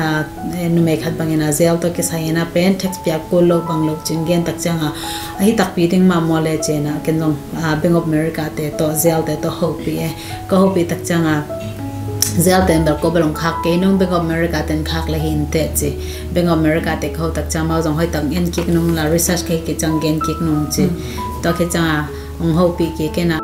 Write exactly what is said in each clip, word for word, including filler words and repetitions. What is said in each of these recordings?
Ah, eh, numei khat bangin a jail tawh kisai in a pen tax piak kul lo bang lo cin gen tak ciang a, ahi takpi ding mah maw le cin a, ken zong, ah, Bank of America te tawh, jail te tawh hopih e. Ka hopih tak ciang a, jail te in bel ko bel hong khak kei nung, Bank of America te in khak le hi in teh ci. Bank of America te ka ho tak ciang amau zong hoih tak en kik nung la, research ka hi kik ciang gen kik nung ci. Tua khit ciang a hong hopih kik in a.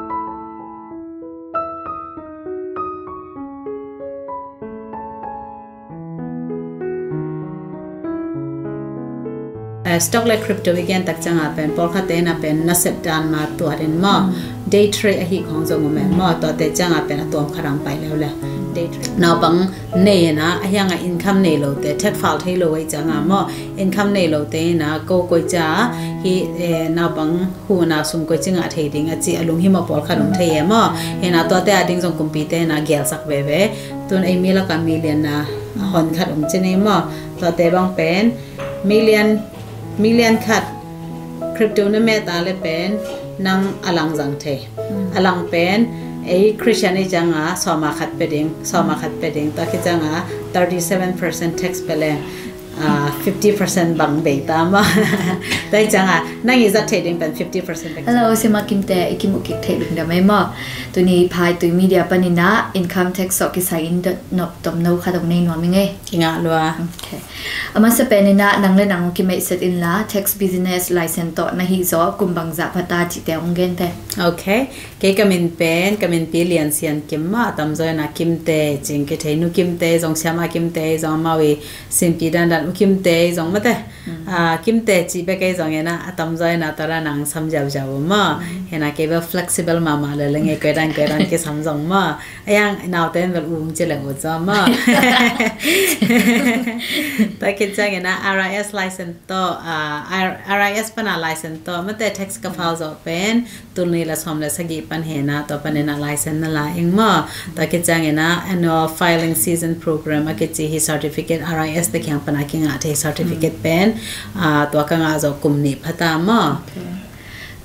Eh, stock le crypto i gen tak ciang a pen pawlkhat te in a pen nasep dan ma tuat in maw, day trade ahi khong zong om e maw, tuate ciang a pen a tuam khat ang pai leuleu. Day trade naupang nei in a, a hiang a income nei lo te, tax file thei lo ahi ciang a maw, income nei lo te in a ko koi ca hi, eh, naupang hu na sum koi ci ngah thei ding a ci a lunghimawh pawlkhat om thei e maw. Hi na tuate a ding zong kumpi te in a gelsak veve. Tun ei mi lak a million na a hon khat om ci ni maw. Tuate bang pen million, million khat crypto na met a le pen nang a lang zang thei. A lang pen ei Christian i ciang a sawma khat pe ding, sawma khat pe ding. Tua khit ciang a thirty seven percent tax pe leng, ah, fifty percent bang bei ta maw. Tua hi ciang a nang i zat thei ding pen fifty percent bek. Hello, Sima Kimte, i kimuh kik theih lungdam ei maw. Tuni Phaitui Media panin a income tax tawh kisai in dot nop tomno khat hong nei nuam ing ei. Kingah lua. Ok. A masa pen in a nang le nang hong kimeihset in la, tax business license tawh na hih zaw kum bangzah pha ta cihte hong gen te. Ok. Kei ka min pen, ka minpi Lian Sian Kim maw, a tamzaw in a Kimte cing kithei, Nu Kimte zong, Siama Kimte zong, amau i simpi dandan U Kimte zong mate. Ah, Kimte cih bek ei zong in a, a tamzaw in a tua dan ang sam ziauziau maw. Hi na kei bel flexible mahmah le leng ei, koi dan koi dan kisam zong maw. A hiang naute in bel U hong ci le U zaw maw. Tua khit ciang in a R I S license tawh, ah, R-, R I S pan a license tawh mate tax ka file zawh pen tul nih le sawm le sagih pan hi na, tua pan in a license na la ing maw. Tua khit ciang in a annual filing season program a kici hi certificate, R I S te kiang pan a kingah thei certificate pen, ah, tua ka ngah zawh kum nih pha ta maw. Ok.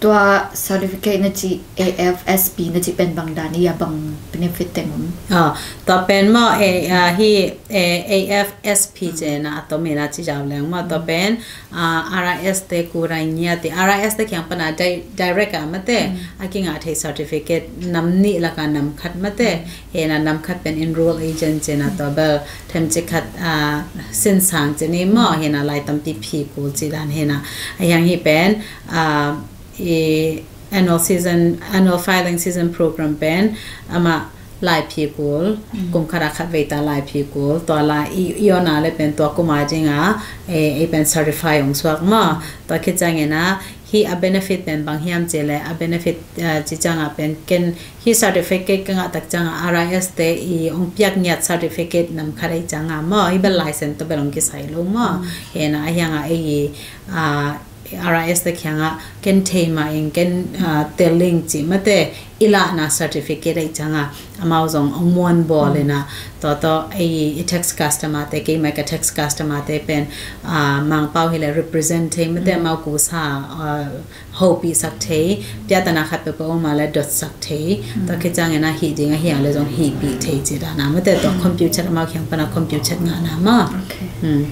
Tua certificate na ci, A F S P na ci pen bang dan i a, bang benefit teng om? Ah, tua pen maw, eh, ah, hi, eh, A F S P ci in a, a tom in a ci ziau leng maw, tua pen, ah, R I S te kurai ngia ti, R I S te kiang pan a di-, direct a mate, a kingah thei certificate nam nih lak a nam khat mate. Hi na nam khat pen enroll agent ci in a, tua bel themcik khat, ah, sinsang ci ni maw, hi na lai tampi phi kul ci dan hi na. A hiang hi pen, ah, i annual season, annual filing season program pen amah lai phi kul, kum khat a khat vei ta lai phi kul, tua la i, i on a le pen tua kum a ding a, eh, ei pen certify hong suak maw. Tua khit ciang in a, hi a benefit pen bang hiam ci le, a benefit, eh, ci ciang a pen ken hi certificate ka ngah tak ciang a R I S te i hong piak ngiat certificate nam khat ei ciang a maw, hi bel license tawh bel hong kisai lo maw. Hi na a hiang a ei i, ah, R I S te kiang a ken thei mah ing, ken, ah, tel ing ci mate, i lahna certificate ei ciang a amau zong hong muan bawl in a, tua tawh ei i tax customer te, kei mai ka tax customer te pen, ah, Mangpau hi le represent thei mate, amau kusa, ah, hopih sak thei, piatana khat peuhpeuh om a le dot sak thei. Tua khit ciang in a hih ding a hiang le zong hihpih thei ci dan a mate, tua compute chat amau kiang pan a compute chat ngah na maw. Ok. Hmm.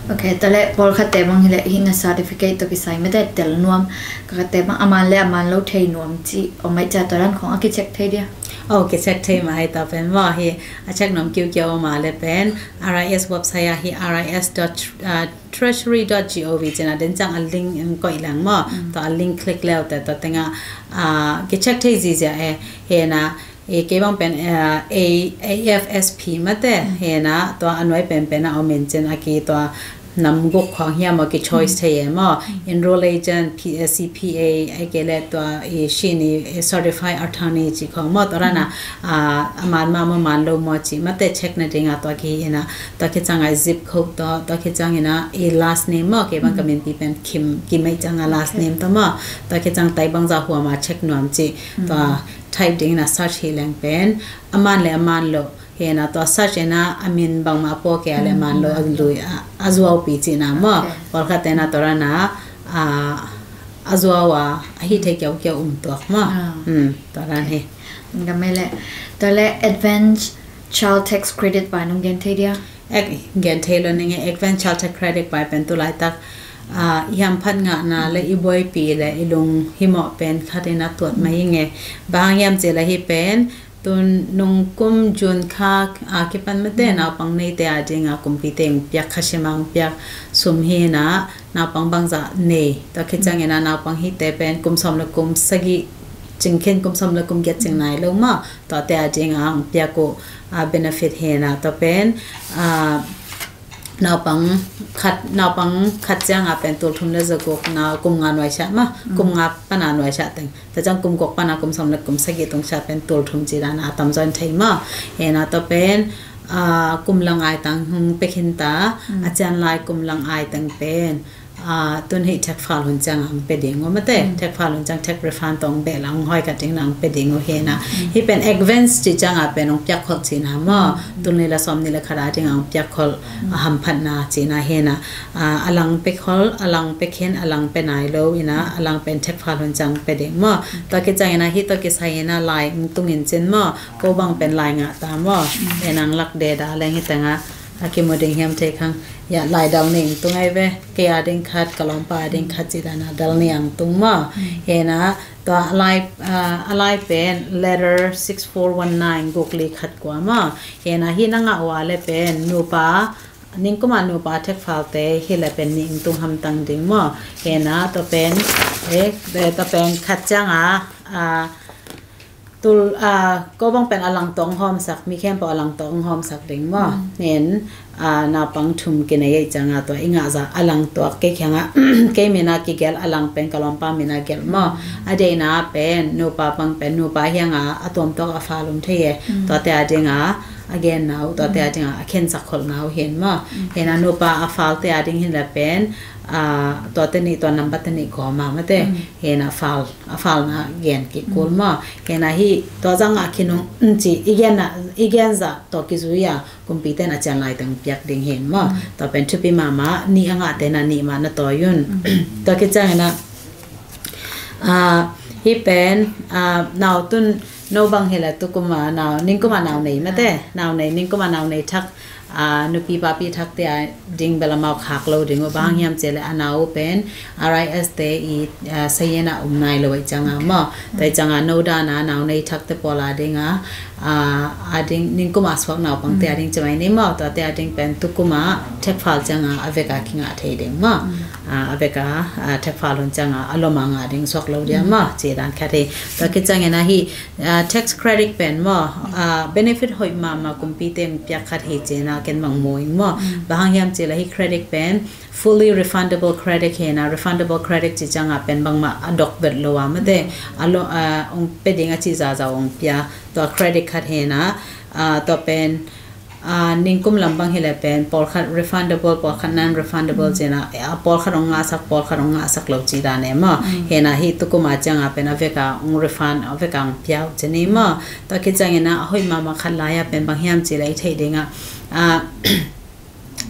Ok, tua le pawlkhat te bang hi le hih na certificate tawh kisai mate tel nuam, ka khat te bang a man le a man lo thei nuam ci om ei cia, tua dan khong a kicheck thei dia? Oh, kicheck thei mah ei, tua pen maw hi a check nuam kiukiau om a le pen R I S website a hi R I S dot, ah, treasury dot gov ci in a, den ciang a link in koih leng maw. Tua a link click leu te tua teng a, ah, kicheck thei zizia e. Hi na, eh, kei bang pen, eh, A, A F S P mate, hi na, tua a nuai penpen a om in cin a ki tua nam guk khong hiam maw ki choice thei e maw. Enroll agent, P-, eh, C P A, ei kei le tua i sini, eh, certified attorney ci khong maw, tua dan a, ah, a man mah maw man lo maw ci mate check na ding a tua ki hi in a, tua khit ciang a zip code tawh, tua khit ciang in a i last name maw, kei bang ka minpi pen Kim, Kim ei ciang a last name tawh maw, tua khit ciang tai bangzah huam a check nuam ci, tua type ding in a search hi leng pen a man le a man lo, hi na tua search in a a min bangmah a pua kei a le man lo a lui a, a zuaupi ci na maw. Ok. Pawlkhat te na tua dan a, a, a zuau a, a hi thei kiaukiau um tuak maw. Ah. Hmm, tua dan hi. Ngam ei le. Tua le advance child tax credit pai nong gen thei dia? Ek gen thei lo ning e, advance child tax credit pai pen tu laitak, ah, i hamphat ngahna le i buaipi le i lunghimawh pen khat in a tuat mai ing e. Bang hang hiam cih le hih pen tun nung kum June kha a kipan mate naupang neite a ding a kumpi teng piak kha sim a hong piak sum hi na, naupang bangzah nei. Tua khit ciangin a naupang hihte pen kum sawm le kum sagih cing khin, kum sawm le kum giat cing nai lo maw, tuate a ding a hong piak uh, ah, benefit hi na. Tua pen, ah, naupang khat, naupang khat ciang a pen tul thum le za guk na, kum nga nuaisiah maw, kum nga pan a nuaisiah teng. Tua ciang kum guk pan a kum sawm le kum sagih tung siah pen tul thum ci dan a tamzaw in thei maw. Hi na, tua pen, ah, kum lang ai tang hong pia khin ta, a cian lai kum lang ai teng pen, ah, tun hih tax file hun ciang a hong pia ding uh mate. Tax file hun ciang tax refund tawh hong beh la hong hawikhat ding na hong pia ding uh hi na. Hih pen advance ci ciang a pen hong piak khol ci na maw. Tul nih le sawm nih le khat a ding a hong piak khol, a hamphatna ci na hi na. Ah, a lang pia khol, a lang pia khin, a lang pia nai lo hi na, a lang pen tax file hun ciang pia ding maw. Tua khit ciangin a hih tawh kisai in a lai hong tung in cin maw. Ko bang pen lai ngah ta maw. Hi na, hong lak deda leng hi teng a, a kimu ding hiam thei khang. Ya, lai dau nih hong tung ai ve. Kei a ding khat, ka lawmpa a ding khat ci dan a dal nih hong tung maw. Hi na, tua a lai, ah, a lai pen letter six four one nine, guk li khat kua maw. Hi na, hih na ngah uh a le pen nupa, ningkum a nupa tax file te hi le pen nih hong tung hamtang ding maw. Hi na, tua pen, eh, eh, tua pen khat ciang a, ah, tul, ah, ko bang pen a lang tawh hong hawmsak, mi khempeuh a lang tawh hong hawmsak ding maw. Hi na, ah, naupang thum kinei ei ciang a tua i ngah zah a lang tuak kei kiang a, kei min a kigelh a lang pen ka lawmpa min a gelh maw. A deihna pen nupa bang pen nupa hi hang a, a tuam tuak a file um thei e. Tuate a ding a, a genna uh, tuate a ding a, a khensak kholhna uh hi na maw. Hi na, nupa a file te a ding hi le pen, ah, tuate nih, tua number te nih kawm a mate. Hi na, file, a file na gen kik kul maw. Hi na, hih tua zang a khin ung ci, i gen a, i gen zah tawh kizui a kumpi ten a cian lai teng piak ding hi maw. Tua pen thupi mahmah, nih a ngah te na nih mah na tawi un. Tua khit ciangin a, ah, hih pen, ah, nau tun, no bang hi le tukum a nau, ningkum a nau nei mate, nau nei, ningkum a nau nei thak, ah, nupi papi thak te a ding bel amau khak lo ding uh, bang hang hiam cih le a nau uh pen R I S te i, ah, sayin a um nai lo ai ciang a maw. Tua ai ciang a no dan a nau nei thak te pawl a ding a, ah, a ding ningkum a suak naupang te a ding ci mai ni maw, tuate a ding pen tukum a tax file ciang a, a vek a kingah thei ding maw. Ah, a vek a, ah, tax file hun ciang a, a lom a ngah ding suak lo dia maw, ci dan khat hi. Tua khit ciangin a hih, ah, tax credit pen maw, ah, benefit hoih mahmah kumpi teng piak khat hi ci na ken bang mu ing maw. Bang hang hiam cih le hih credit pen fully refundable credit hi na, refundable credit ci ciang a pen bangmah a dok vet lo a mate, a lo, ah, hong pia ding a cih zahzah hong pia, tua credit khat hi na, ah, tua pen, ah, ningkum lam bang hi le pen pawlkhat refundable, pawlkhat non-refundable ci na, ah, pawlkhat hong ngahsak, pawlkhat hong ngahsak lo ci dan e maw. Hi na, hih tukum a ciang a pen a vek a hong refund, a vek a hong pia uh ci ni maw. Tua khit ciangin a, a hoih mahmah khat lai a pen bang hiam cih le i theih ding a, ah,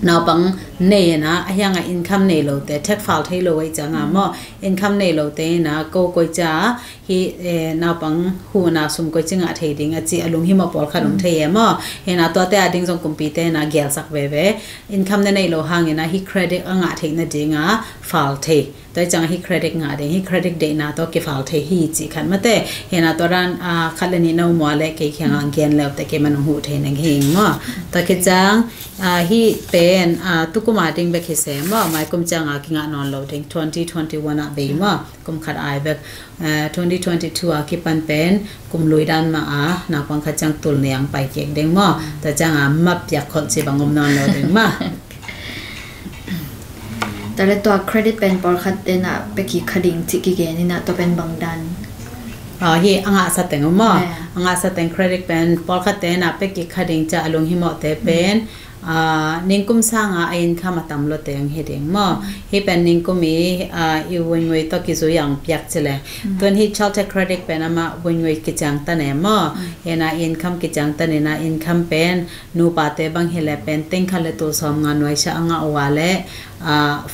naupang nei in a, a hiang a income nei lo te, tax file thei lo ai ciang a maw, income nei lo te in a, ko koi ca, hih, eh, naupang huhna sum koi ci ngah thei ding a ci a lunghimawh pawlkhat om thei e maw. Hi na, tuate a ding zong kumpi te in a gelsak veve. Income na neih lo hang in a hih credit a ngah theih na ding a file thei. Tua ai ciang a hih credit ngah ding, hih credit deihna tawh kifile thei hi cih khat mate. Hi na, tua dan, ah, khat le nih na um uh a le kei kiang a gen le uh te kei man hong huh thei ning hi ing maw. Tua khit ciang, ah, hih pen, ah, tukum a ding bek hi se maw, mai kum ciang a kingah nawn lo ding, twenty twenty-one a bei maw. Kum khat ai bek, eh, twenty twenty-two a kipan pen kum lui dan mah a, naupang khat ciang tul nih hong pai kik ding maw. Tua ciang a mah piak kholh ci bang om nawn lo ding maw. Tua le tua credit pen pawlkhat te na pia kik kha ding ci kigen in a, tua pen bang dan? Ah, hih a ngahsa teng maw. A ngahsa teng credit pen pawlkhat te na pia kik kha ding ci a lunghimawh te pen, ah, ningkum sang a a income a tam lo teng hi ding maw. Hih pen ningkum i, ah, i win wage tawh kizui a hong piak ci le. Tuan hih child tax credit pen amah win wage kiciang tan e maw. Hi na, income kiciang tan in a, income pen nupa te bang hi le pen teng khat le tul sawm nga nuaisiah a ngah uh a le, ah,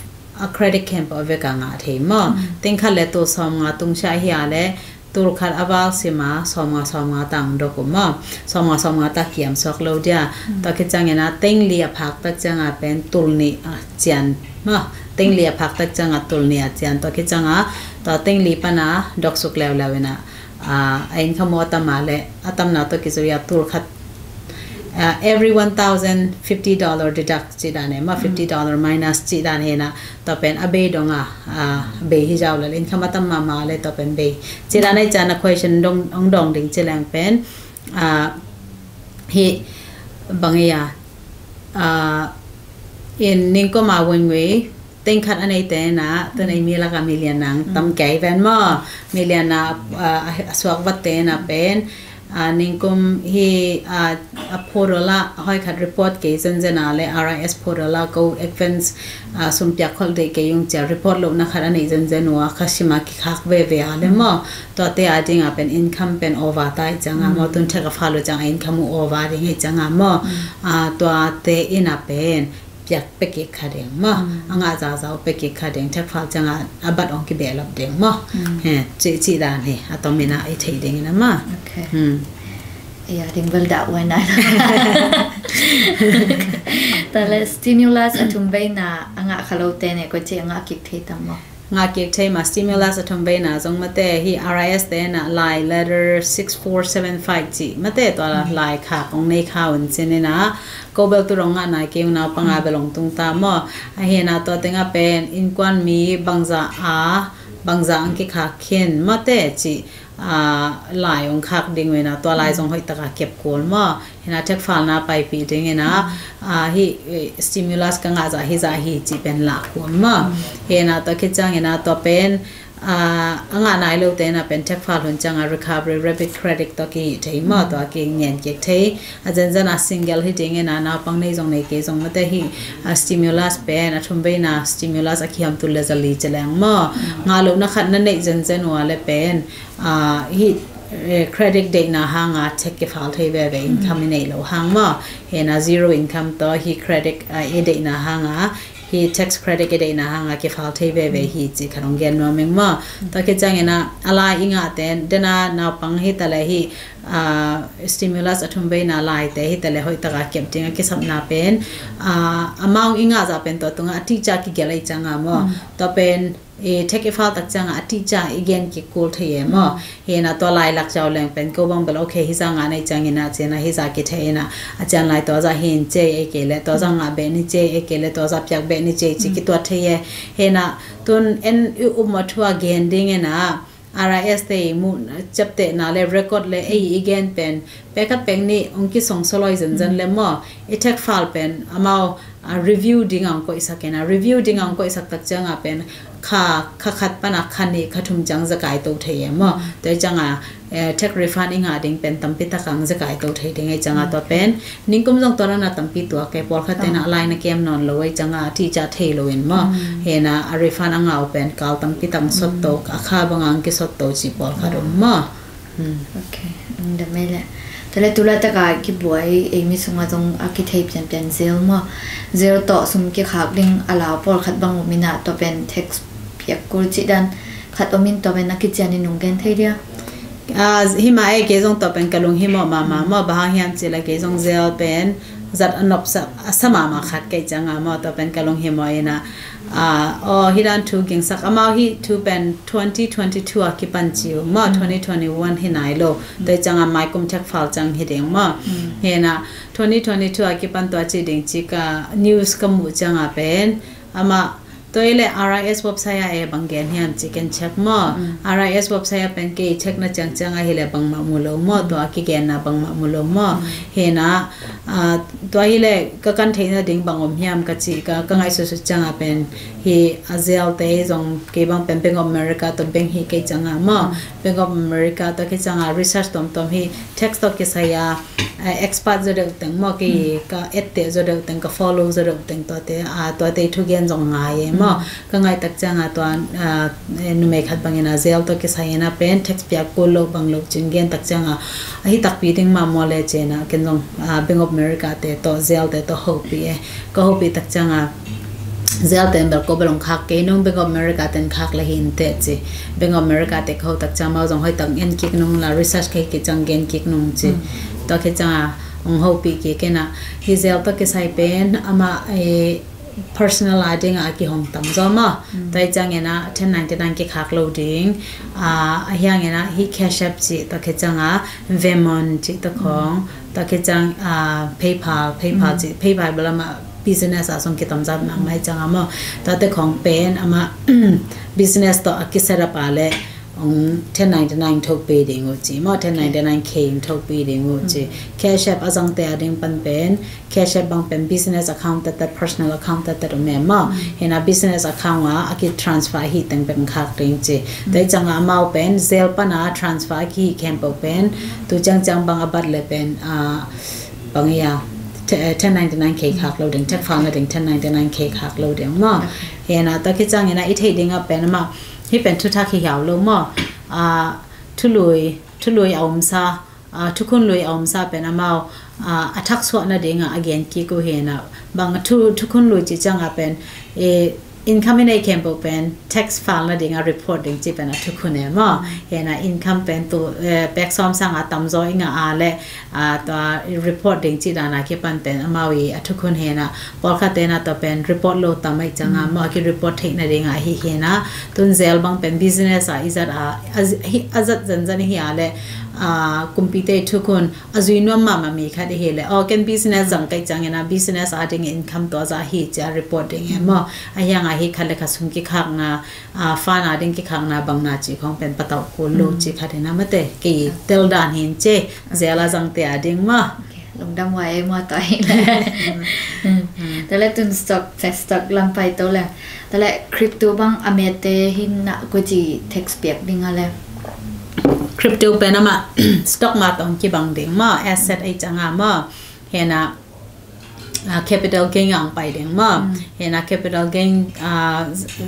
a credit khempeuh a vek a ngah thei maw. Teng khat le tul sawm nga tung siah hi a le, tul khat a val sima sawmnga sawmnga tang dok uh maw, sawmnga sawmnga ta kiam suak lo dia. Tua khit ciangin a teng li a phak tak cianga pen tul nih a cian maw, teng li a phak tak cianga tul nih a cian. Tua khit cianga tua teng li pana dok suk leuleu ina, a, a income uh a tam a le a tamna tawh kizo ia tul khat, a, every one thousand fifty dollar deduct ci dan e maw, fifty dollar minus ci dan hina. Tua pen a bei dong a, a, bei hi zau le income a tam mahmah le tua pen bei ci dan e. Cian a question dong, ong dong ding ci leng pen, a, hi bang ia, a, in ningkoma wen wei teng khat a nei te na, tun ei mi laka million nang tam kei ven maw, million na, a, a suak vat te na pen, a, ningkum hi, a, a portal a hoi khat report kei zenzen a le R I S portal a ko advance, a, sumpiak khol dei kei ung cia report lo na khat a nei zenzen ua ka sima kikhak veve a le maw. Tua te a ding a pen income pen over ta i cianga maw, tun thek a falo cianga income u over ding i cianga maw. A, tua te ina pen piak pekik kha ding maw. A ngah zazau pekik kha ding, thek fal cianga a bat ong kibehlap ding maw. He, ci, ci dan hi, a tom ina i thei ding ina maw. Okay. Hmm. Ia, ding bel dah wai nai. Tale stimulus a thum beina a ngah kha lo te ne ko ci a ngah kik thei tam maw. Ngah kik thei ma stimulus a thum beina zong mate hi R I S te na lai letter six four seven five ci mate tua lai kha kong nei kha un cin ina. Ko bel tu rong ngah nai kei ung nau panga bel ong tung ta maw. A hina tua tenga pen inkuan mi bangza a, bangza ang kikhak khin mate ci, a, lai ong khak ding wena tua lai zong hoih taka kep kul maw. Hina thek falna paipih ding ina, a, hi, eh, stimulus ka ngah zah hi zah hi ci pen lah kul maw. Hina tua khit ciang ina tua pen, a, a ngah nai lo te na pen thek fal hun cianga recovery debit credit tua ki thei maw, tua ki ngen kik thei. A zenzen a single hi ding ina naupang nei zong nei kei zong mate hi, a, stimulus pen a thum beina stimulus a kiham tu le zali ci leng maw. Ngah lo na khat na nei zenzen ua le pen, a, hi, eh, credit deihna hanga check kifal thei veve income i nei lo hang maw. Hena zero income to hi credit, a, i deihna hanga, hi tax credit i deihna hanga kifal thei veve hi ci khat ong gen nuam ing maw. Tua khit ciang ina a lai i ngah ten dena naupang hi tale hi, a, stimulus a thum beina lai te hi tale hoih taka kep ding a kisapna pen, a, amount i ngah zah pen tua tunga a tica kigel ei cianga maw. Tua pen i thek i fal tak cianga a tica i gen kik kul thei e maw. Hena tua lai lak ciau leng pen ko bang bel okay hi zanga nei ciang ina ciana hi za kithei ina a cian lai tua za hin cei ei kei le tua za ngah beh ni cei ei kei le tua za piak beh ni cei ci kituat thei e. Hena tun en i um a thua gen ding ina R I S te i mu ciaptehna le record le ei i gen pen pekhat pek nih ong kisong soloi zenzen le maw. I thek fal pen amau, a, review ding ang koihsak ina, review ding ang koihsak tak cianga pen kha, kha khat pana kha nih kha thum ciang zakai to thei e maw. Tua cianga, eh, tax refund i ngah ding pen tampi tak ang zakai to thei ding e cianga tua pen ningkum zong tua na tampi tua kei pawlkhat tena lai na kem nawn lo e cianga tica thei lo in maw. Hena a refund a ngau pen kal tampi tak sot to, a kha banga ang kisot to ci pawlkhat om maw. Hmm. Okay, um, da mei le. Tale tula taka kibuai ei mi sunga zong a kithei pian pian zel maw. Zel tawh sum kikhak ding a lau pawlkhat bang um ina tua pen tax piak kul ci dan khat om in tua pen a kician in nung gen thei dia. A, hima e kei zong tua pen ka lung himawh mama maw, bahang hiam ci la kei zong zel pen zat a nop sa, a sa mama khat kei cianga maw, tua pen ka lung himawh ina. A, aw, hi dan thu gingsak amau hi thu pen twenty twenty-two a kipan ci uh maw, twenty twenty-one hi nai lo. Tua cianga maikum thek fal ciang hi ding maw. Hena twenty twenty-two a kipan tua ci ding ci ka news ka muh cianga pen ama tua i le R I S website a e bang gen hiam ci ken check maw. R I S website a pen kei check na ciang cianga hi le bangmah mu lo maw, tua kigenna bangmah mu lo maw. Hena, a, tua hi le ka kan theihna ding bang om hiam ka ci ka, ka ngaihsutsut cianga pen hi a zel te zong kei bang pen Bank of America to bank hi kei cianga maw. Bank of America to kei cianga research tomtom hi tax to kisai a, a, expert zaw deuh teng maw kei ka et te zaw deuh teng ka follow zaw deuh teng tua te, a, tua te thugen zong ngai e maw. Ka ngaih tak cianga tua, a, numei khat bangin a zel to kisai ina pen tax piak kul lo bang lo cin gen tak cianga a hi takpi ding mah maw le cina ken zong, a, Bank of America te to zel te to hopih e. Ka hopih tak cianga Zel ten bel ko bel ong khak kei nung, Bank of America ten khak le hi inteh ci. Bank of America te ko tak ciang amau zong hoih tak en kik nung la, research kei kik ciang gen kik nung ci. Tua khit ciang a ong hopih kik ina, hi zel tua kisai pen amah personal a ding a kihong tam zaw maw. Tua hi ciang ina ten ninety nine kikhak lo ding. A hiang ina hi Cash App ci, tua khit ciang a Venmo ci, tua khong, tua khit ciang a PayPal, PayPal ci, PayPal bel amah business a song kitom zat nang mai ciang a maw. Tua te khong pen amah business tawh a kiset up a le ong ten ninety nine thokpi ding uh ci maw, ten ninety nine K ong thokpi ding uh ci. Cash App a zangte a ding pan pen, Cash App bang pen business account tat tat, personal account tat tat um e maw. Hina business account a a ki transfer hi teng pen khak ding ci. Tua hi ciang a amau pen zel pan a transfer a kihi khempeuh pen tu ciang ciang bang a bat le pen a bang ia ten ninety nine K khak lo ding, tek fal na ding ten ninety nine K khak lo ding maw. Hina tua khit ciang ina i theih ding a pen amah hi pen thuthak hi hiau lo maw. A thului, thului a omsa, a thukhun lui a omsa pen amau a thaksuah na ding a a gen kik uh hina. Bang a thu, thukhun lui ci ciang a pen e income i nei khempeuh pen tax fal na ding a report ding ci pen a thukhun e maw. Hina income pen tu pek sawm sang a tam zaw i ngah a le a tua report ding ci dan a kipan pen amau i a thukhun hina. Pawlkhat te na tua pen report lo tam a hi ciang a maw, a ki report theih na ding a hi hina. Tun zel bang pen business a i zat a, a zat zanzan hi a le a kumpi te thukhun a zui nuam mahmah mi khat i hi le, aw ken business zang ka hi ciang ina business a ding income tua zah hi ci a report ding e maw. A hiang a hi khat le khat sum kikhakna, a fund a ding kikhakna bang na ci khong pen patauh kul lo ci khat ina mate, kei tel dan hin ci zel a zangte a ding maw. Lungdam wa e maw tua hi le. Tua le tun stock, stock lam pai to le. Tua le crypto bang a mete hin na ko ci tax piak ding a le. Crypto pen amah stock ma tawh kibang ding maw, asset a hi ciang a maw. Hina a capital gain a ong pai ding maw. Hina capital gain, a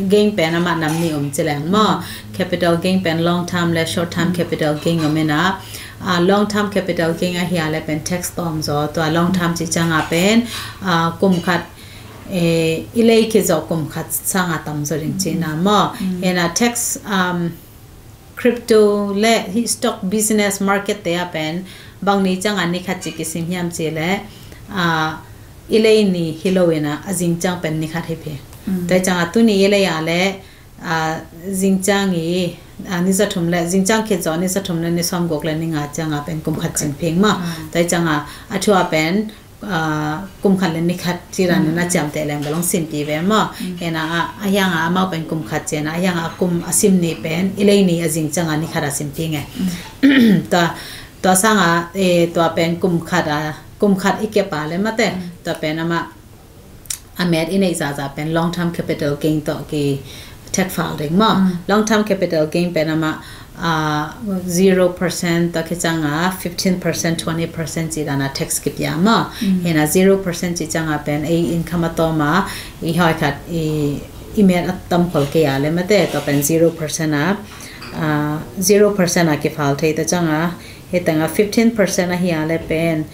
gain pen amah nam nih om ci leng maw. Capital gain pen long term le short term capital gain om ina. A long term capital gain a hi a le pen tax tawm zaw, tua long term ci ciang a pen a kum khat e i lei khit zaw kum khat sang a tam zaw ding ci na maw. Hina tax, um, crypto le hi stock business market te a pen bang ni ciang a ni khat ci kisim hiam ci le, a i lei ni hi lo ina a zing ciang pen ni khat hi phi. Tua hi ciang a tu ni i lei a le a zing ciang i a ni za thum le, zing ciang khit zaw ni za thum le ni sawm guk le ni nga ciang a pen kum khat cing phing maw. Tua hi ciang a a thu a pen a kum khat le ni khat ci dan na ciamteh leng bel ong simpi ve maw. Hina a hiang a amau pen kum khat ci na, a hiang a kum a sim ni pen i lei ni a zing ciang a ni khat a simpi nge. Tua, tua sang a e tua pen kum khat a, kum khat i kep a le mate, tua pen amah a met i neih zahzah pen long term capital gain tawh ki tax fal ding maw. Long term capital gain pen amah a zero percent tua khit ciang a fifteen percent, twenty percent ci dan a tax kipia maw. Hina zero percent ci ciang a pen ei income a tawm a i hoi khat i, i met a tam khol kei a le mate, tua pen zero percent a, a zero percent a kifal thei ta ciang a, hi teng a fifteen percent a hi a le pen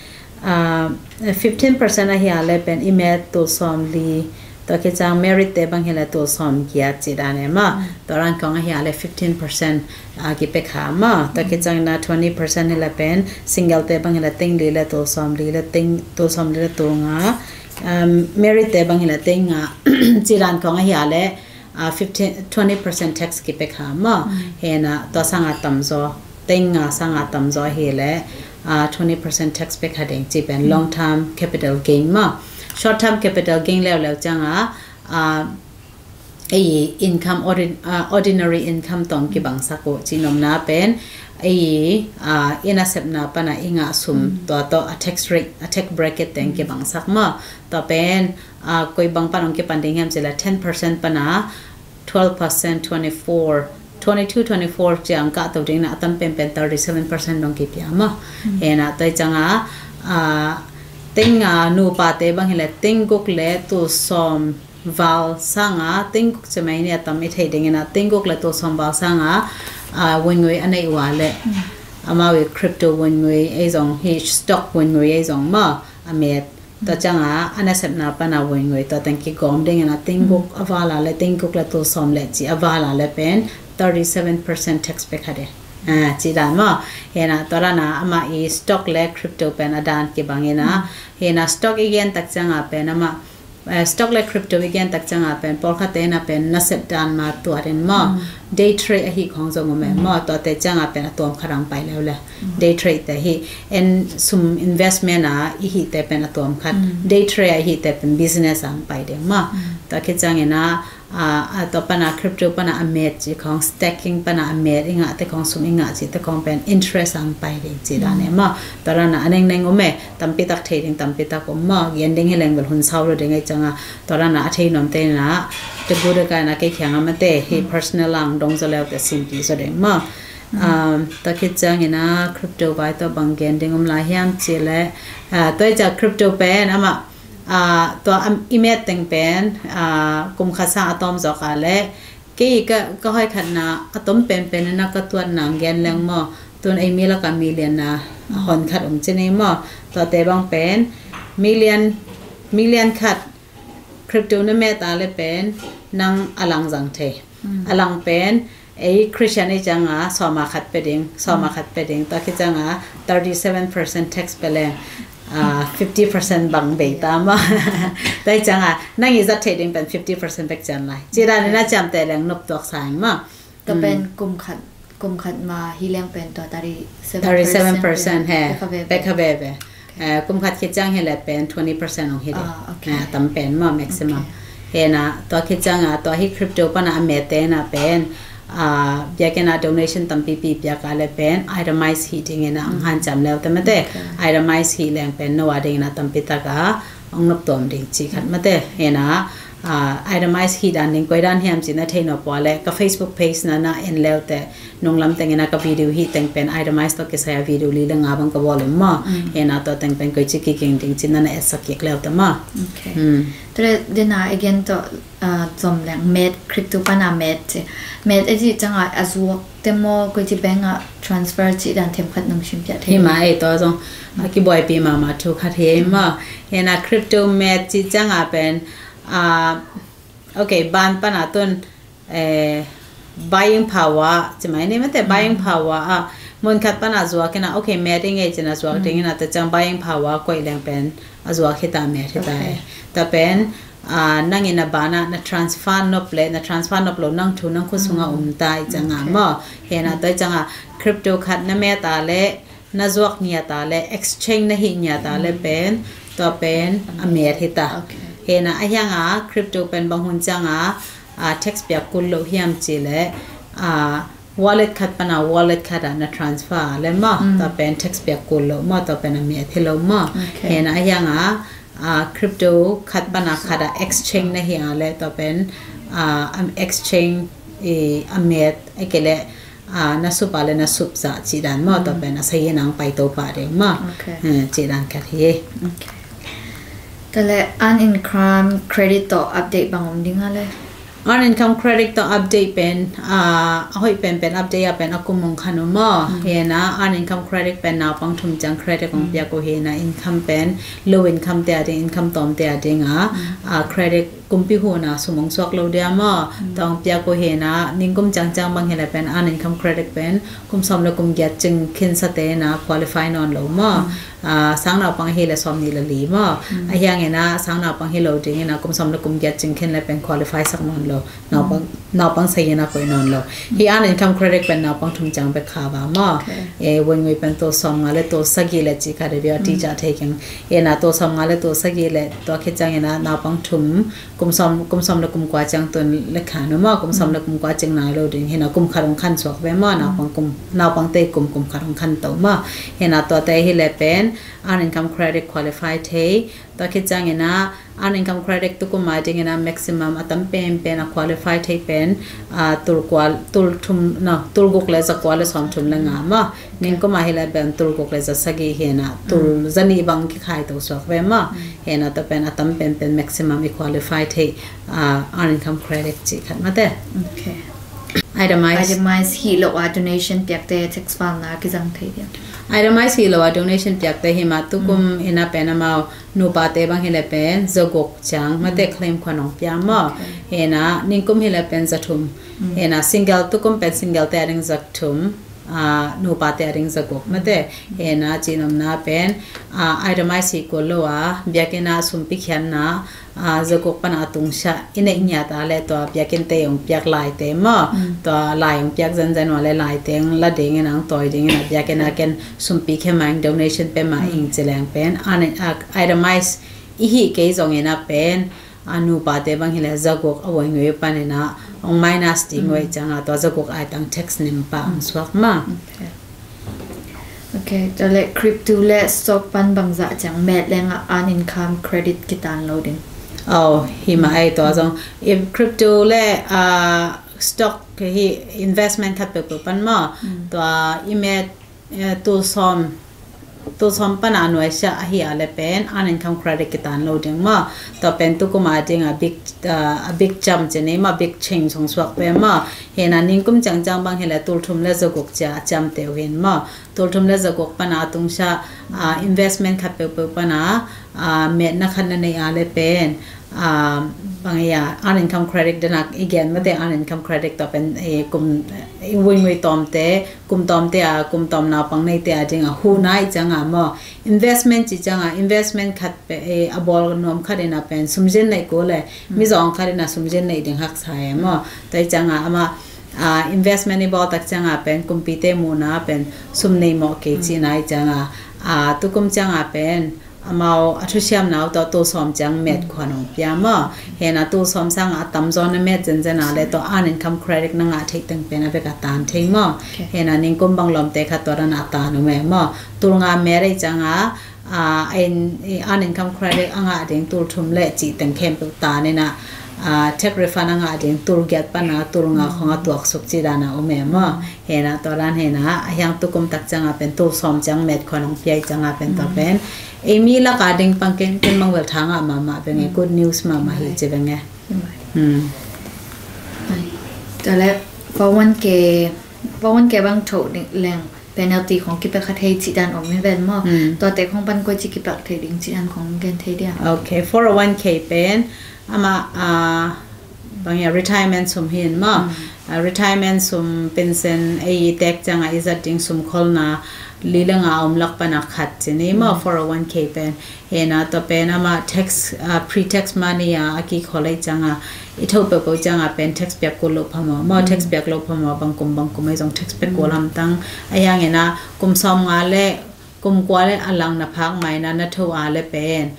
a fifteen percent a hi a le pen i met tul sawm li, tua khit ciang married te bang hi le tul sawm giat ci dan e maw. Tua ran kong a hi a le fifteen percent a kipia kha maw. Tua khit ciang na twenty percent hi le pen single te bang hi le teng li le tul sawm li le teng, tul sawm li le tul nga. Um, married te bang hi le teng nga ci ran kong a hi a le a fifteen, twenty percent tax kipia kha maw. Hina tua sang a tam zaw, teng nga sang a tam zaw hi le a twenty percent tax pia kha ding ci pen long term capital gain maw. Short term capital gain leuleu ciang a a ei income, ordin-, a ordinary income tawh kibang sak uh ci nopna pen ei a i nasepna pan a i ngah sum tua tawh a tax rate, a tax bracket teng kibang sak maw. Tua pen a koi bang pan ong kipan ding hiam ci le ten percent pan a twelve percent, twenty four, twenty two, twenty four ciang kah to ding na a tam pen pen thirty seven percent dong kipia maw. Hina tua hi ciang a a teng a nupa te bang hi le teng guk le tul sawm val sang a, teng guk ci mai ni a tam i thei ding ina, teng guk le tul sawm val sang a a vun ngui a neih ua le amau i crypto vun ngui ei zong hi stock vun ngui ei zong maw a met Tua ciang a, a nasepna pan a wengwe tua teng kigawm ding in a, tingkuk a val a le, tingkuk le tul sawm le ci a val a le pen thirty seven percent tax pia kha de. Ah, ci dan maw. Hi na, tua dan a amah i stock le crypto pen a dan kibang in a. Hi na, stock i gen tak ciang a pen amah, eh, stock le crypto i gen tak ciang a pen pawlkhat te in a pen nasep dan ma tuat in maw. Day trade ahi khong zong om e maw. Tua te ciang a pen a tuam khat ang pai leu le. Day trade te hi, en sum investment a i hi te pen a tuam khat. Day trade a i hi te pen business ang pai ding maw. Tua khit ciang in a, a, a tua pan a crypto pan a a met ci khong, staking pan a a met i ngah te khong, sum i ngah ci te khong pen interest ang pai ding ci dan e maw. Tua dan a a nengneng om e, tampi tak thei ding tampi tak om maw. Gen ding hi leng bel hun sau lo ding e ciang a, tua dan a a thei nuam te in a, te gu de ka in a kei khiang a mate hi personal ang dong zaw leu te simply zaw ding maw. Um, tua khit ciang in a crypto bai tua bang gen ding om lai hiam ci le, ah, tua i ciang crypto pen amah, ah, tua am, i met teng pen, ah, kum khat sang a tawm zawk a le, kei ka, ka hoi khat na a tom pen pen in a ka tuat nang gen leng maw, tun ei mi lak a million na a hon khat om ci ni maw, tua te bang pen million, million khat crypto na met a le pen nang a lang zang thei. A lang pen ei Christian i ciang a sawm a khat pe ding, sawm a khat pe ding, tua khit ciang a thirty seven percent tax pe leng, ah, fifty percent bang bei ta maw. Tua i ciang a nang i zat thei ding pen fifty percent bek cian lai. Ci dan in a ciam te leng nop tuak sa ing maw. Tua pen kum khat, kum khat ma hi leng pen tua thirty seven percent he. Pek kha ve ve. Eh, kum khat khit ciang hi le pen twenty percent ong hi de. Ah, okay. Eh, tam pen maw maximum. Okay. Hi na, tua khit ciang a, tua hi crypto pan a a met te na pen, ah, biakinn a donation tampi pi piak a le pen, itemize hi ding in a ang han ciam leu te mate. Okay. Itemize hi leng pen no a ding in a tampi tak a ong nop tuam ding ci khat mate. Hi na, ah, itemize hi dan ding koi dan hiam ci na thei no pua le, ka Facebook page na na en leu te, nunglam teng in a ka video hi teng pen itemize tawh kisai a video li le nga bang ka bawl um maw. Hi na tua teng pen koi ci kiging ding ci na na etsak kik leu te maw. Okay. Tua le dena again tawh, ah, zom leng met, crypto pan a met ci. Met e ci ciang a a zuak te maw, koi ci bank a transfer ci dan them khat nong sim piak thei. Hi ma e tua zong, a kibuaipi mama thu khat hi maw. Hi na crypto met ci ciang a pen, ah, okay, ban pan a tun, eh, buying power, ci mai ni mate buying power a, mun khat pan a zuak in a, okay, met i ngei ci na zuak ding in a, ta ciang buying power koih leng pen a zuak hi ta, met hi ta e. Okay. Ta pen, ah, nang in a ban a na transfer nop le, na transfer nop lo nang thu nang khut sung a um ta i ciang a maw. Hi na tua i ciang a crypto khat na met a le, na zuak ngiat a le, exchange na hih ngiat a le pen, tua pen a met hi ta. Okay. Hi na a hiang a crypto pen bang hun ciang a, ah, tax piak kul lo hiam ci le, ah, wallet khat pan a wallet khat a na transfer le maw, tua pen tax piak kul lo maw, tua pen a met hi lo maw. Okay. Hi na a hiang a, ah, crypto khat pan a khat a exchange na hi a le, tua pen, ah, am exchange i a met, a ke le, ah, na sup a le na sup zah ci dan maw, tua pen a sayi nang pai to pah ding maw. Okay. Eh, ci dan khat hi. Okay. Tua le unearned income credit tawh update bang om ding a le? Unearned income credit tawh update pen, ah, a hoih pen pen update a pen a kum ong khan om maw. Hi na unearned income credit pen naupang thum ciang credit ong piak uh hi na, income pen low income te a ding, income tawm te a ding a, ah, credit kumpi hun a sum ong suak lo dia maw. Tua ong piak uh hi na, ningkum ciangciang bang hi le pen unearned income credit pen kum sawm le kum giat cing khin sa te na qualify nawn lo maw. Ah, sang naupang hi le sawm nih le li maw. A hiang in a sang naupang hi lo ding in a kum sawm le kum giat cing khin le pen qualify sak nawn lo. Naupang, naupang sa in a koih nawn lo. Hi unearned income credit pen naupang thum ciang bek kha va maw. Okay. Eh, wengui pen tul sawm nga le tul sagih le ci kha de dia ti ca thei keng. Hi na tul sawm nga le tul sagih le tua khit ciang in a naupang thum, kum sawm, kum sawm le kum kua ciang tun le khan uh maw, kum sawm le kum kua ciang nai lo ding. Hi na kum khat ong khan suak ve maw, naupang kum, naupang te kum, kum khat ong khan to maw. Hi na tua te hi le pen unearned income credit qualify thei. Tua khit ciang in a unearned income credit tu kum a ding in a maximum a tam pen pen a qualify thei pen, ah, tul kua, tul thum, no, tul guk le za kua le sawm thum le nga maw. Ningkum a hi le pen tul guk le za sagih hi na, tul za nih bang kikhai to suak ve maw. Hi na tua pen a tam pen pen maximum i qualify thei, ah, unearned income credit ci khat mate. Okay. A Itemize. Itemize hi lo a donation piakte tax file na kizang thei dia. Itemize hi lo a donation piakte hi mah tukum ina pen amau nupate bang hi le pen zaguk ciang mate claim khua nong pia maw. Ina ningkum hi le pen zathum. Ina single tukum pen single te a ding zathum. Nupate a ding zaguk mate. Ina cinomna pen itemize hi kul lo a biakina sumpi khianna zaguk pana a tungsiah i neih ngiat a le tua biakinte ong piak laite maw. Tua lai ong piak zenzen ua le laite ong la dingin ang tawi dingin a biakina ken sumpi khia mah ing donation pe mah ing ci leng pen itemize i hih kei zongin a pen a nupate bang hi le zaguk a woi ngui panin a ong minus ding wei cianga tua zaguk ai tang tax nim pa ong suak maw. Ok, tua le crypto le stock pan bangzah ciang met leng a earn income credit kitan lo ding. Oh, hi mah ei tua zong. Crypto le stock hi investment khat peuhpeuh pan maw. Tua i met tul sawm tul sawm pana a nuaisiah ahi a le pen earn income credit kitan lo ding maw. Tua pen tukuma ding a big a big jump ci ni maw, big change hong suak pe maw. Hena ningkum ciangciang bang hi le tul thum le zaguk cia a ciamteh uh hin maw. Tul thum le zaguk pana a tungsiah investment khat peuhpeuh pana metna khat na nei a le pen bang ia earn income credit denak i gen mate earn income credit tua pen kum i wingwi tawmte kum tawmte a kum tawm naupang neite a ding a hu nai cianga maw. Investment ci cianga investment khat pe a bawl nuam khat ina pen sumzin neih kul le mizawng khat ina sumzin neih ding haksa e maw. Tua i cianga ama investment i bawl tak cianga pen kumpite muhna pen sum nei mawh kei ci nai cianga tukum cianga pen amau a thusiamna uh tawh tul sawm ciang met khua nong pia maw. Hena tul sawm sanga a tamzaw na met zenzen a le tawh earn income credit na ngah theih teng pen a bek a tan thei maw. Hena ningkum bang lawmte khat tua dan a tan uh me maw. Tul nga met ei cianga earn income credit a ngah ding tul thum le cih teng khempeuh tan ina tax refund a ngah ding tul giat pana tul nga khong a tuaksuk ci dana um e maw. Hena tua dan hena a hiang tukum tak cianga pen tul sawm ciang met khua nong piai cianga pen tua pen ei mi laka ding pang ken ken mang vel thanga mahmah venge good news mahmah hi ci venge. Tua le four one k four one k bang tho ding leng penalty khong kipek kha thei ci dan om hi ven maw. Tua te khong pan koi ci kipek thei ding ci dan khong gen thei dia. Ok, four oh one k pen ama bang ia retirement sum hin maw. Retirement sum pension ei i tek cianga i zat ding sum kholna li le nga om lak pana khat ci ni maw four oh one k pen. Hena tua pen ama tax pre-tax money a a kikhol ei cianga i tho peuhpeuh cianga pen tax piak kul lo pha maw maw tax piak lo pha maw bang kum bang kum ei zong tax piak kul lam tang a hiang ina kum sawm nga le kum kua le a lang na phak maina na tho a le pen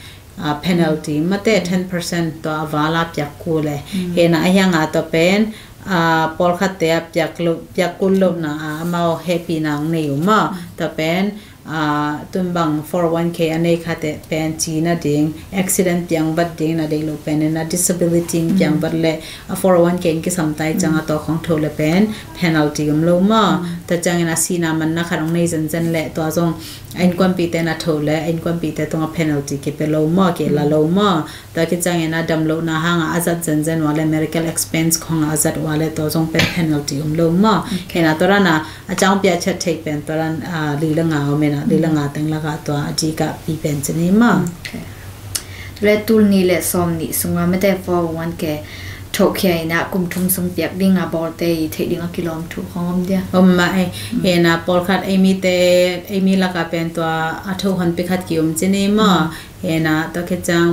penalty mate ten percent tua a vala piak kul le. Hena a hianga tua pen pawlkhatte a piak kul lohna a amau hehpihna ang nei uh maw. Tua pen tun bang four oh one k a nei khate pen ci na ding accident piang vat ding na deih lo pen na disability piang vat le a four oh one k in kisam tai cianga tua khong tho le pen penalty um lo maw. Tua ciangin a sina manna khat ong nei zenzen le tua zong a innkuanpihte na tho le a innkuanpihte tunga penalty kipe lo maw kila lo maw. Tua kiciangin a damlohna hanga a zat zenzen ua le medical expense khonga a zat ua le tua zong pen penalty um lo maw. Hena tua dana a cangpia chat thei pen tua dan li le nga om ina li le nga teng laka tua a dika pi pen ci ni maw. Tua le tul ni le sawm ni sunga mate four oh one k thokhia ina kum thum sung piak dinga bawlte i theih dinga kilawm thu khong om dia. Om mah ei. Hena pawlkhat ei mite ei mi laka pen tua a tho honpi khat ki um ci ni maw. Hena tua khiciang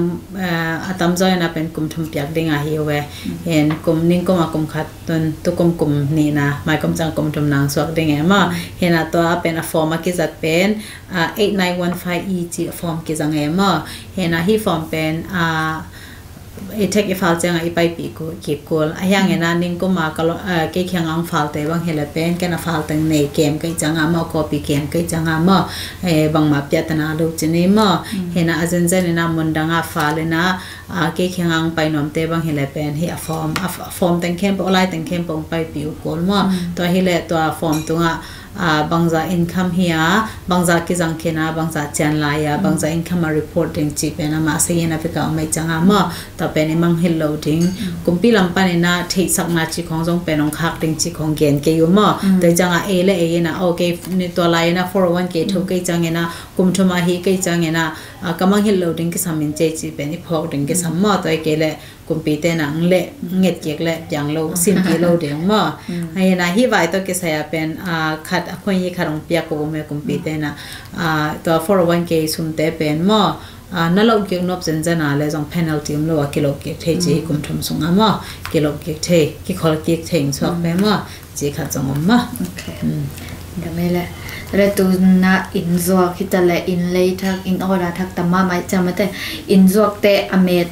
a tamzaw ina pen kum thum piak dinga hi uh e. Hen kum ningkum a kum khat tun tukum kum nihna maikum ciang kum thum nang suak ding e maw. Hena tua pen a form a kizat pen eight nine one five e ci a form kizang e maw. Hena hi form pen i tax i file cianga i paipih kul a hiang ina ningkuma kei khianga ong filte bang hi le pen ken a file teng nei kem kei cianga maw copy kem kei cianga maw bangmah piatana lo ci ni maw. Hena a zenzen ina mundanga file ina kei khianga ong pai nuamte bang hi le pen hi a form a form teng khempeuh a lai teng khempeuh ong paipih uh kul maw. Tua hi le tua form tunga a, bangza income hi a, bangza kizang khin a, bangza cian lai a, bangza income a report ding cih pen amah sa hi na pika umai cang a maw. Tua pen i mangngilh lo ding. Kumpi lam pan ina theihsakna cih khong zong pen ong khak ding cih khong gen kei uh maw. Tua i cang a ei le ei ina, okay, ni tua lai ina four oh one K tho kei cang ina, kum thum a hi kei cang ina, a, ka mangngilh lo ding kisam in cei cih pen i phawk ding kisam maw. Tua i kei le kumpi te na ang le nget kik le piang lo, sin ki lo ding maw. Ai na hi vai to kisai a pen, a, khat a khoi hi khat ong piak ko me kumpi te na, a, tua four oh one K sum te pen maw. A, na lo kik nop zen zen a le zong penalty um lo a kilo kik thei ci hi kum thum sung a maw. Kilo kik thei, kikhol kik thei ing suak pe maw. Ci khat zong om maw. Okay. Gamele. Le tu na in zuak hi ta le in lei thak, in order thak ta ma mai cam te in zuak te a met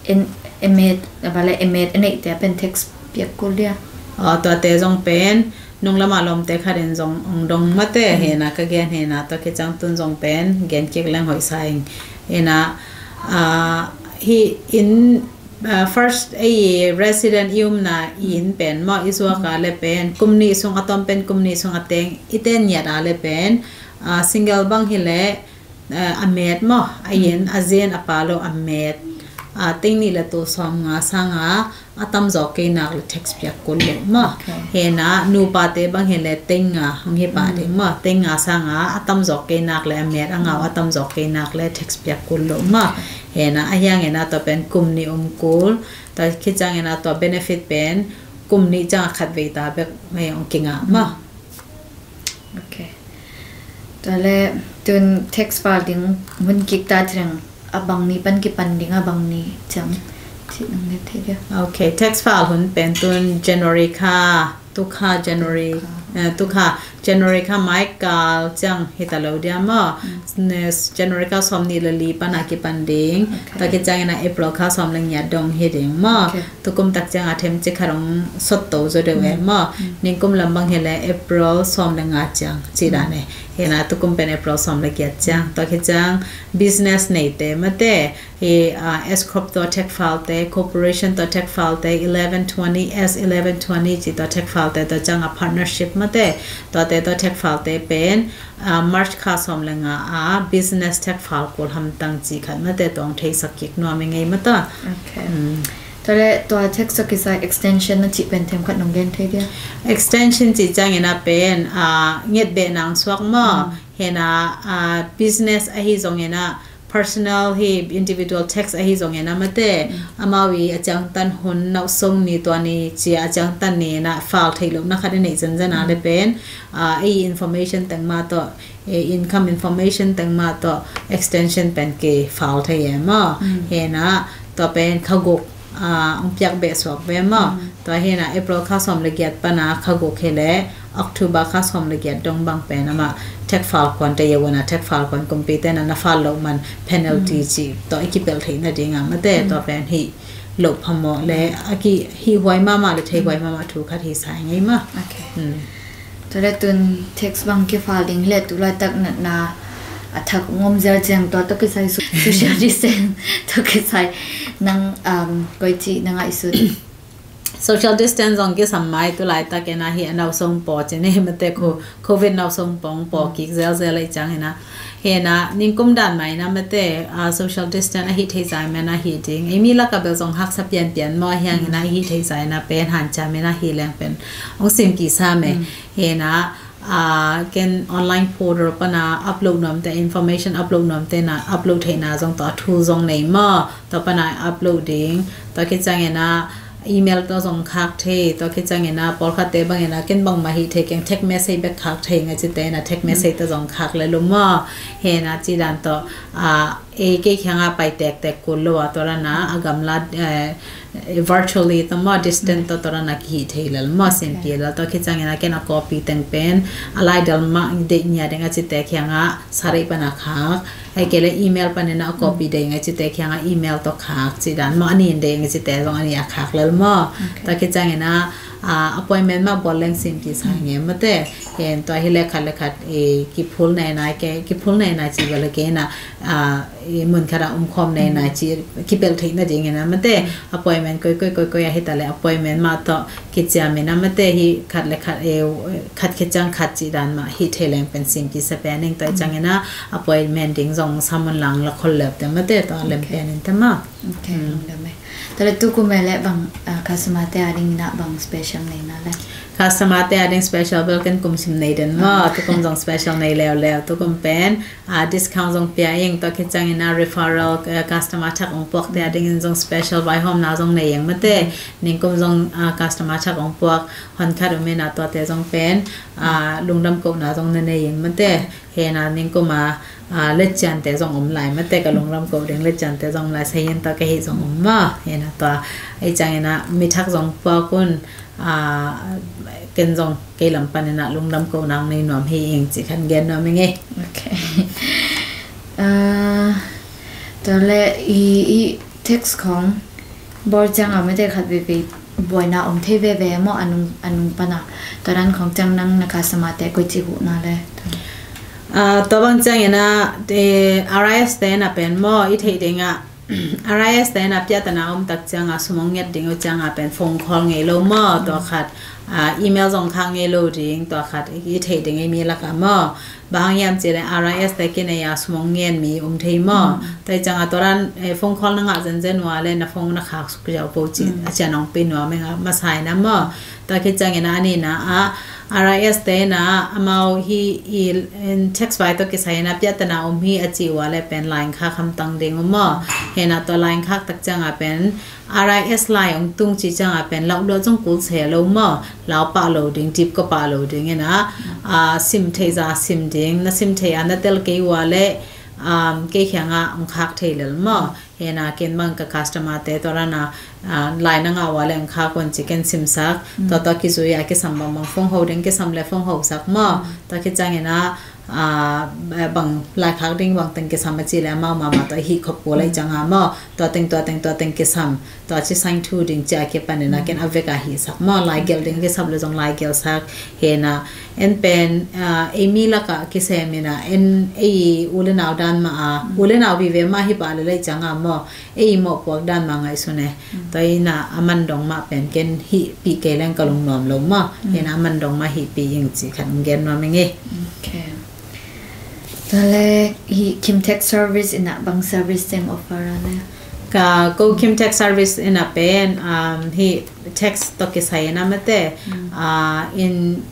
en, emet, a bale emet enei te pen tax piak kul dia. A, tua te zong pen nung lama lom te khat in zong ong dong mate hena ka gen hena tua kicang tun zong pen gen kik leng hoi sa ing. Hena, a, hi in, a, first a resident i umna in pen maw i zuak a le pen kum nih sung a tom pen kum nih sung a teng i ten niat a le pen, a, single bang hi le, a, a met maw, a yen a zen a pa lo a met, a, teng nih le tu sawm nga sang a, a tam zawk kei nak le tax piak kul lo maw. Hena nupa te bang hi le teng nga hong hi pa ding maw, teng nga sang a, a tam zawk kei nak le a met a ngau a tam zawk kei nak le tax piak kul lo maw. Hena a hiang hena tua pen kum nih um kul, tua kicang hena tua benefit pen kum nih cang a khat vei ta bek mai ong kinga maw. Okay. Tua le tun tax file ding mun kik ta thireng a bang ni pan kipan ding a bang ni cang ci nang le thei dia. Okay, tax file hun pen tun January kha, tu kha January, eh, tu kha January kha mai kal cang hi ta lo dia maw. January kha sawm nih le li pan a kipan ding. Okay. Tua kicang ina April kha sawm le ngiat dong hi ding maw. Okay. Tukum tak ciang a them ci khat ong sot to zo deuh e maw. Ningkum lam bang hi le April sawm le nga ciang ci dan e. Hena tukum pen April sawm le giat ciang. Tua kicang business nei te mate hi, a, S corp tua tax file te, corporation tua tax file te, eleven twenty, S eleven twenty ci tua tax file te, tua ciang a partnership mate tua te tua tax file te pen, a, March kha sawm le nga a business tax file kul hamtang ci khat mate tua ong theisak kik nuam i ngei mata. Okay. Tua le tua tax tua kisai extension na ci pen them khat nong gen thei dia. Extension ci ciang ina pen, a, nget beh nang suak maw. Hena, a, business ahi zong ina personal hi individual tax ahi zong ina mate amau i a ciang tan hun nau song ni tua ni ci a ciang tan ni ina file thei lo na khat i nei zen zen a le pen, a, ei information teng ma to, e, income information teng ma to extension pen ki file thei e maw. Hena tua pen kha guk, a, ong piak beh suak ve maw. Tua hena April kha sawm le giat pan a kha guk hi le October kha sawm le giat dong bang pen ama tax file kuan te yawna tax file kuan kumpi te na na file lo man penalty ci to i kipel thei na ding a mate tua pen hi lo phamo le a ki hi huai mama le thei huai mama thu khat hi sa ngei ma. Okay. Tua le tun tax bang kifile ding le tu laitak natna a thak ngom zel ciang tua tua kisai social distance tua kisai nang, um, koi ci nang a isut. Social distance zong kisam mai tu laitak ina hi a nau song po ci ne mate ko covid nau song pong po kik zel zel i cang ina. Hena ningkum dan mai na mate, a, social distance ahi thei zai mena hi ding. Ei mi laka bel zong haksa pian pian maw hiang ina ahi thei zai na pen han cha mena hi leng pen ong sim ki sa me. Hena, a, ken online portal pana upload nuam te information upload nuam te na upload thei na zong to a thu zong nei maw. To pana upload ding. To kicang ina email to zong khak thei, to kicang ina pawlkhat te bang ina ken bang ma hi thei keng text message bek khak thei nga ci te na text message to zong khak le lum maw. Hena ci dan to, a, e kei kianga pai tek tek kul lo a to rana a gamla, eh, virtually to maw distant to to rana ki hi thei lel maw sin pi lel to kicang ina ken a copy teng pen a lai del ma de nya deng a ci te kianga sarei pana khak. Hei kei le email panin a copy dei ngai ci te kianga email to khak ci dan maw ani in dei ngai ci te zong ani a khak lel maw. Okay. Ta kicang ina, Ah, appointment mah bawl leng sim kisa nge mate. Hen tua hi le khat le khat, eh, kiphul nei nai ke, kiphul nei nai ci bel ke na, ah, eh, mun khat a um khawm nei nai ci kibel theih nading ina mate. Appointment koi koi koi koi a hi ta le appointment mah tawh kiciam ina mate hi khat le khat, eh, khat kiciang khat ci dan mah hi thei leng pen sim kisa pen ning tua i ciang ina appointment ding zong samun lang la khol lep te mate tua lem pen in te mah. Ok, lungdam e. Tua le tukum e le bang, ah, customer te a ding ina bang special nei na le? Customer te a ding special bel ken kum sim nei den maw, tukum zong special nei leuleu, tukum pen, ah, discount zong pia ing, tua khit ciang ina referral, eh, customer thak ong puak te a ding in zong special vaihawmna zong nei ing mate, ningkum zong, ah, customer thak ong puak, hon khat um ina tuate zong pen, ah, lungdam kohna zong na nei ing mate. Hena ningkum a, ah, letcian te zong om lai mate ka lungdam ko ding letcian te zong lai sayin ta ka hi zong om ma. Hena tua, ei ciang ina mi thak zong puak un, ah, ken zong kei lam pan ina lungdam ko nang nei nuam hi ing ci khan gen nuam ing e. Ok. Ah, tua le i, i text khong bawl ciang a mate khat veve buaina om thei veve maw a nung, a nung pan a. Tua dan khong ciang nang na customer te koi ci huhna le? Ah, tua bang ciang ina, eh, R I S te na pen maw i thei ding a, R I S te na piatana om tak ciang a sum ong nget ding uh ciang a pen phone call ngei lo maw, tua khat, ah, email zong khak ngei lo ding, tua khat i thei ding ei mi lak a maw. Bang hang hiam ci le R I S te kinei a sum ong ngen mi um thei maw. Tua i ciang a tua dan, eh, phone call na ngah zenzen ua le na phone na khak suk ziau po ci a cian ong pi nuam ing a masa ina maw. Tua khit ciang ina a nina a R I S te na amau hi i, in text vai tawh kisai ina piatana om hi a ci ua le pen line khak hamtang ding uh maw. Hena tua line khak tak ciang a pen R I S lai ong tung ci ciang a pen lauh luat zong kul se lo maw, lau pah lo ding, tip ko pah lo ding ina, ah, sim thei za sim ding, na sim thei a na tel kei ua le, um, kei khiang a ong khak thei lel maw. Hena ken bang ka customer te tua rana, ah, lai na ngah ua le ong khak un ci ken sim sak, tua tua kizui a kisam bang bang phone ho ding kisam le phone ho sak maw. Tua khit ciang ina, ah, bang lai khak ding bang teng kisam a ci le amau mama tua hi khop kul lai ciang a maw. Tua teng, tua teng, tua teng kisam. Tua ci sign thu ding ci a kipan ina ken a vek a hi sak maw. Lai gel ding kisam le zong lai gel sak. Hena en pen, ah, ei mi lak a kisem ina en ei u le nau dan ma a. U le nau vive ma hi pa le lai ciang a maw. Ei mawh puak dan ma ngaihsun e. Tua ina a man dong ma pen ken hih pi kei leng ka lung nuam lo maw. Hena a man dong ma hih pi ing ci khan gen nuam ing e. Ok. Tua le hi Kim Tech Service ina bang service teng offer a le? Ka ko Kim Tech Service ina pen, um, hi tax tawh kisai ina mate, ah, in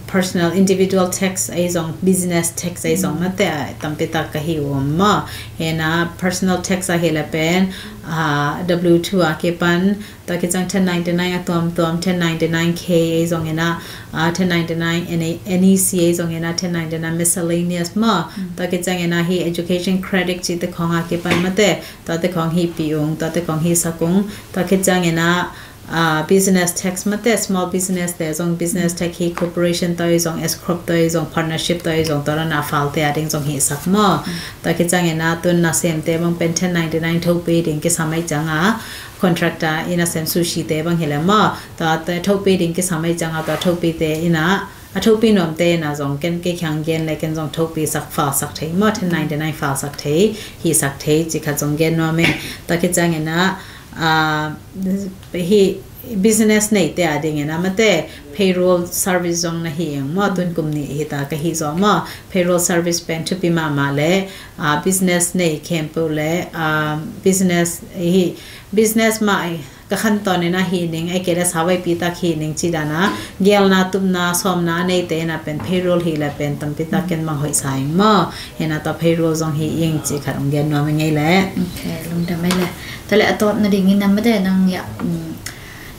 personal individual tax ei zong business tax ei zong mate, ah, tampi tak ka hi um maw. Hena personal tax a hi le pen, ah, W two a kipan, tua khit ciang ten ninety nine a tuam tuam, ten ninety nine K ei zong ina, ah, ten ninety nine N E C ei zong ina, ten ninety nine miscellaneous maw. Tua khit ciang ina hi education credit ci te khong a kipan mate, tua te khong hi pi ung, tua te khong hi sak ung, tua khit ciang ina, ah, business tax mate, small business te zong business tax hi, corporation toi zong, S corp toi zong, partnership toi zong, tua rana file te a ding zong hi sak maw. Tua khit ciang ina tun nasem te bang pen ten ninety nine thopi ding kisam ei ciang a, contractor ina sem sushi te bang hi le maw. Tua te thopi ding kisam ei ciang a, tua thopi te ina, a thopi nuam te ina zong ken kei khiang gen le ken zong thopi sak file sak thei maw, ten ninety nine file sak thei, hi sak thei ci khat zong gen nuam e. Tua khit ciang ina, ah, hi business nei te a ding ina mate payroll service zong na hi eng maw, tun kum nih hi ta ka hi zaw maw. Payroll service pen thupi mahmah le, ah, business nei khempeuh le, ah, business hi, business mah ka khantawn ina hi ning, ei kei le savaipi tak hi ning ci dana, gelna tupna sawmna a nei te ina pen payroll hi le pen tampi tak ken bang hoih sa ing maw. Hena tua payroll zong hi ing ci khat ong gen nuam ing ei le. Ok, lungdam ei le. Tua le a tawp na ding ina mate nang ya, um,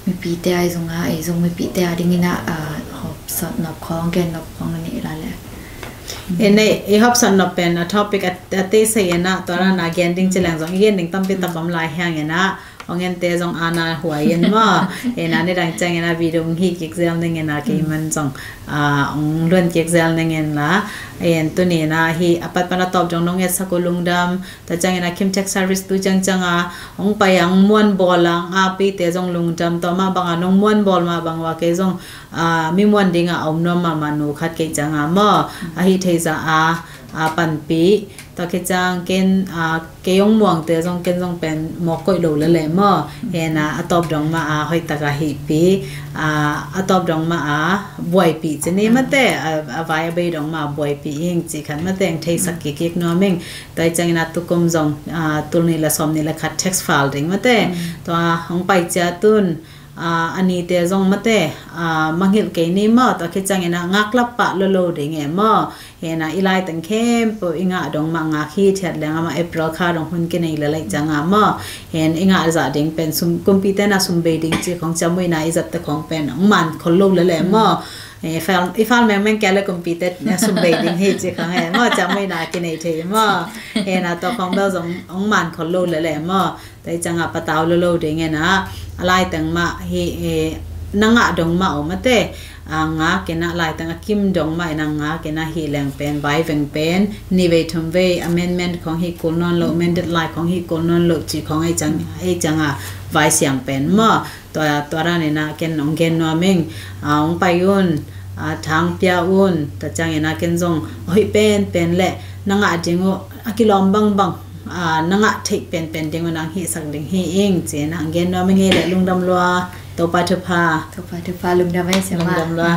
mipi te ai zong a, ei zong mipi te a ding ina, ah, hopsot nop khong, gen nop khong na nei la le. E nei, i hopsot nop pen a topic a, a te sei ina, tua rana gen ding ci leng zong, i gen ding tampi tak om lai hiang ina, Hong ente zong ana huai in maw. Ena nidang ciangin a video hong hi kik zel ning ena kei man zong a hong luan kik zel ning en la. En tuni na hi a pat pan a tawp dong nong etsak uh lungdam. Tua ciangin a Kim Tech Service tu ciangciang a hong pai a hong muan bawl a hong api te zong lungdam. Tua mah bang a nong muan bawl mah bang ua kei zong a mi muan ding a om nuam mahmah nu khat kei ciang a maw. A hi thei za a a panpih. Tua kei ciang ken a kei hong muangte zong ken zong pen mawk koih lo lele maw. Hena a tawp dong mah a hoih tak a hihpih a a tawp dong mah a buaipih ci ni mate a vai a bei dong mah a buaipih ing ci khat mate hong theisak kik kik nuam ing. Tua hi ciangin a tukum zong a tul nih le sawm nih le khat tax file ding mate. Tua hong pai cia tun a a nite zong mate a mangngilh kei ni maw. Tua kei ciangin a ngaklap pah lo lo ding e maw. Hena i laiteng khempeuh i ngah dong mah ngak hi thiat leng amah April kha dong hun kinei le laih ciang a maw. Hen i ngah zah ding pen sum kumpite na sum bei ding ci khong ciamuina i zatte khong pen hong man khol lo lele maw. I fal mengmeng kia le kumpite na sum bei ding hi ci khong e maw ciamuina kinei thei maw. Hena tua khong bel zong hong man khol lo lele maw. Tua hi ciang a patau lo lo ding hena a laiteng mah hi na ngah dong mah o mate. A ngak in a laitang a kim dong mah in a ngak in a hi leng pen vai veng pen ni vei thum vei amendment khong hi kul nawn lo, amended lai khong hi kul nawn lo ci khong ei ciang a vai siang pen maw. Tua tua ran in a ken hong gen nuam ing. A hong pai un a thang pia un ta ciang in a ken zong a hoih pen pen le na ngah ding uh a kilawm bangbang a na ngah theih pen pen ding uh nang hihsak ding hi ing ci in a hong gen nuam ing. Hi le lungdam lua. Topa thupha. Topa thupha lungdam ai sema. Lungdam lua.